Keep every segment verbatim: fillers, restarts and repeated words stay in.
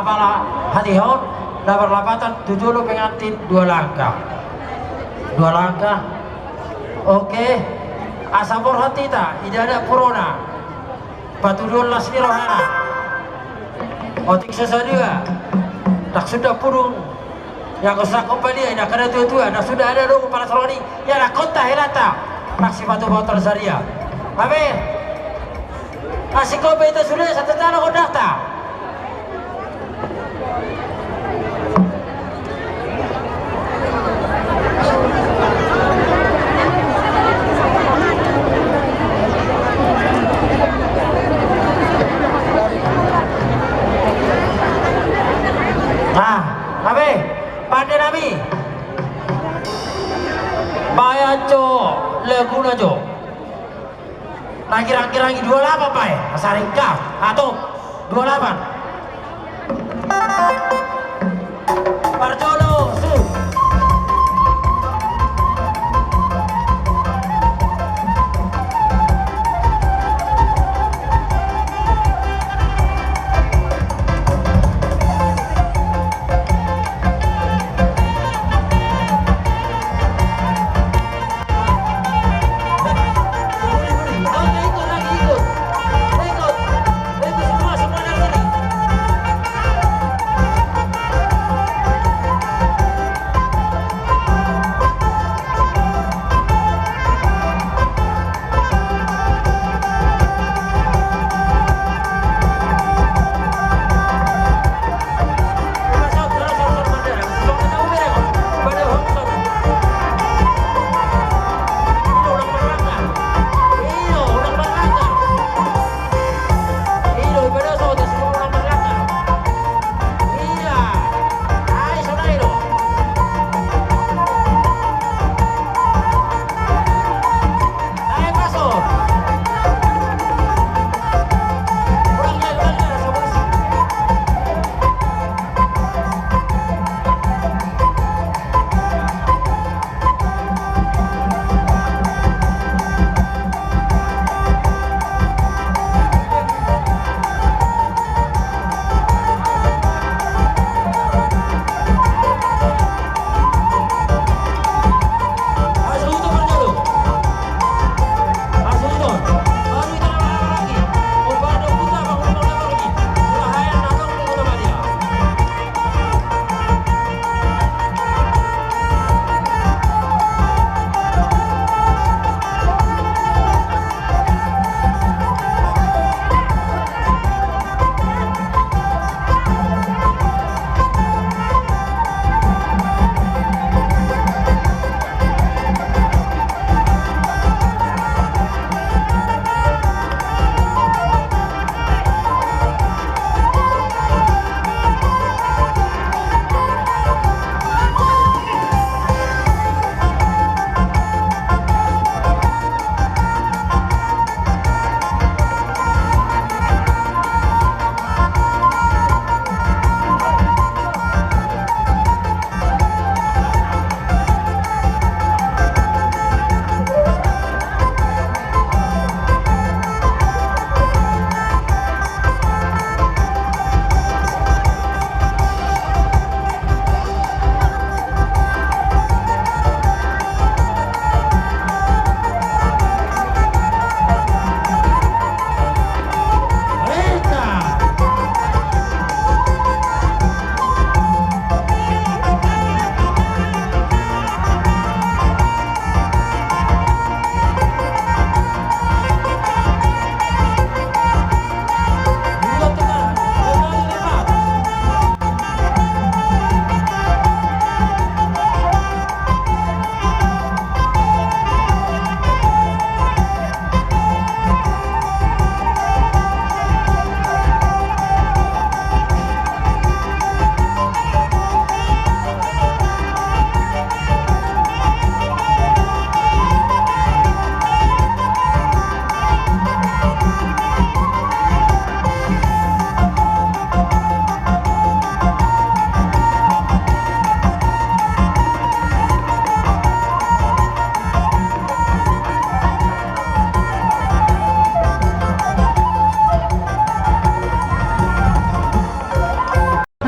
Pala hatiha on, na marlapatan tu jolo pengantin dua langkah. Dua langkah. Oke. Asa borhat hita, ida ada purona. Patuduhon las ni rohana. Otik so sadia. Ndang suda pudun. Ia anggo sangkop badia, ina kada tua-tua, ndang suda ada dohot pala soroni. Ia na konta helata. Ndang sipatupaton sadia. Abe. Asing kopi itu sudah satu tanah kodakta. Ah, abe, pande nami. Bae jo, laguna jo. Na girang-girang i dua lapan bae, asa ringkas, atau dua lapan. Parjolo, su.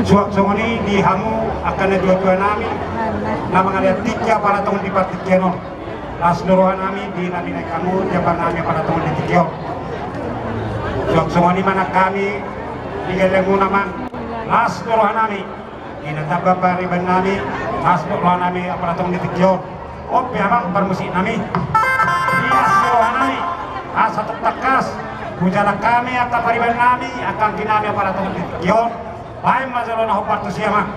Suang songon i di hamu angka natuatua nami na mangalean tingki apala tong di partingkian on. Las do roha nami di na binahen hamu jambar nami apala tong di tingki on. Suang songon i ma nang hami di gellengmuna ma, las do roha nami di na tamba pariban nami. Las do roha nami apala tong di tingki on. On pe amang parmusik nami, las do roha nami asa tong tangkas hujalang hami angka pariban nami, angka anggi nami apala tong di tingki on. Baen ma jolo na hombar tusi amang.